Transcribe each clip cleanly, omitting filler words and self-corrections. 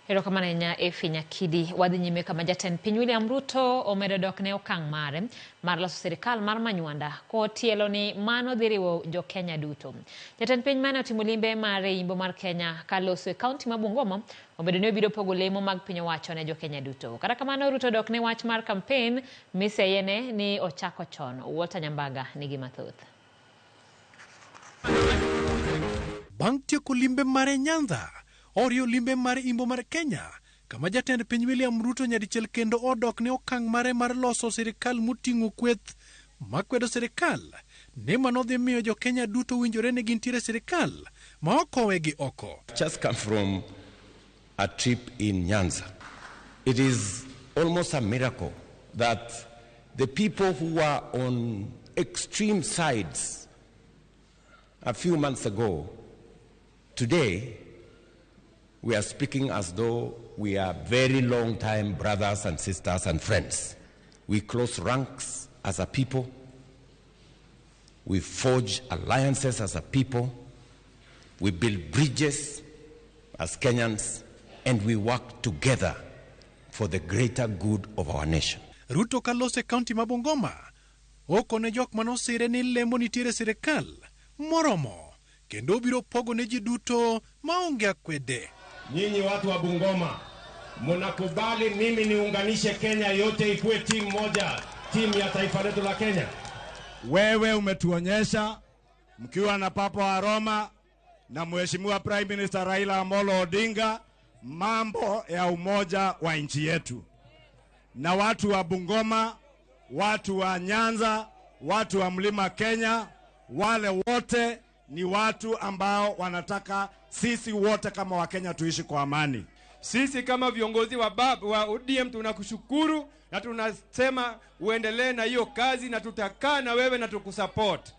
Erokamano ahinya Effie Nyakidi. Wadhi nyime kama jatend piny William Ruto omedo dok ne okang' mare mar loso sirikal mar Manywanda kotielo ni mano dhi riwo jo Kenya duto. Jatend piny mane otimo limbe mare e imbo mar Kenya ka loso e kaunti ma Bungoma obedo ni obiro pogo lemo mag piny owacho ne jo Kenya duto. Kata kamano Ruto dok ne wach mar kampen miseyene ni ochako chon. Walter Nyambaga nigi mathoth. Bang' tieko limbe mare Nyanza, oriyo limbe mar imbo mar Kenya, kama jatend piny William Ruto nyadichiel kendo odok ne okang' mare mar loso sirikal moting'o kweth makwedo sirikal ni mano dhi miyo jo Kenya duto winjore ni gintiere sirikal ma ok owegi oko. Just come from a trip in Nyanza. It is almost a miracle that the people who were on extreme sides a few months ago, today we are speaking as though we are very long time brothers and sisters and friends. We close ranks as a people. We forge alliances as a people. We build bridges as Kenyans, and we work together for the greater good of our nation. Ruto kalose kaunti ma Bungoma okone jok manosire ni lemo nitiere sirikal moromo kendo obiro pogo ne ji duto maonge akwede. Nyinyi watu wa Bungoma, mnakubali mimi niunganishe Kenya yote ikuwe timu moja, timu ya taifa letu la Kenya? Wewe umetuonyesha mkiwa na Papa wa Roma na Mheshimiwa Prime Minister Raila Amolo Odinga mambo ya umoja wa nchi yetu, na watu wa Bungoma, watu wa Nyanza, watu wa Mlima Kenya, wale wote ni watu ambao wanataka sisi wote kama Wakenya tuishi kwa amani. Sisi kama viongozi wa BAB, wa ODM tunakushukuru na tunasema uendelee na hiyo kazi na tutakaa na wewe na tukusupport.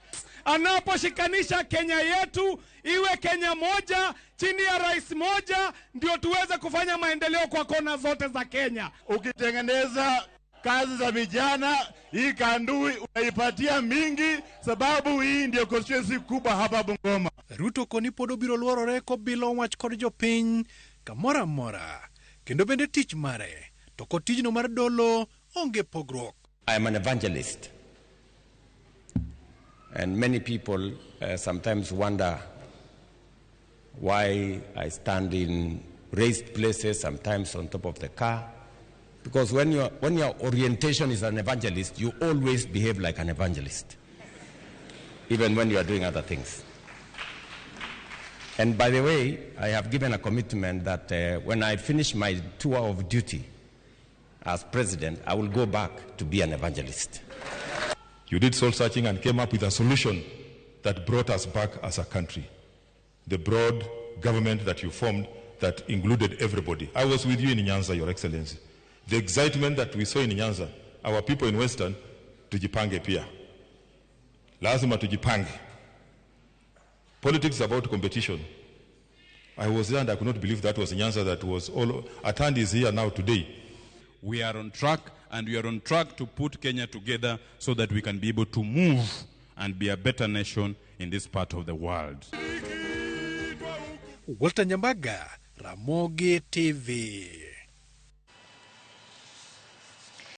Anaposhikanisha Kenya yetu iwe Kenya moja chini ya rais moja, ndio tuweze kufanya maendeleo kwa kona zote za Kenya. Ukitengeneza kazi za vijana, hii Kandui unaipatia mingi, sababu hii ndio constituency kubwa hapa Bungoma. Ruto koni pod obiro luorore kobilo wach kod jopiny kamoro amora kendo bende tich mare to kod tijno mar dolo onge pogruok. I am an evangelist. And many people sometimes wonder why I stand in raised places, sometimes on top of the car. Because when your orientation is an evangelist, you always behave like an evangelist, even when you are doing other things. And by the way, I have given a commitment that when I finish my tour of duty as president, I will go back to be an evangelist. You did soul searching and came up with a solution that brought us back as a country. The broad government that you formed that included everybody. I was with you in Nyanza, Your Excellency. The excitement that we saw in Nyanza, our people in Western, tujipange pia. Lazima tujipange. Politics is about competition. I was there and I could not believe that was Nyanza that was all. Atandi is here now today. We are on track, and we are on track to put Kenya together so that we can be able to move and be a better nation in this part of the world. Walter Nyambaga, Ramogi TV.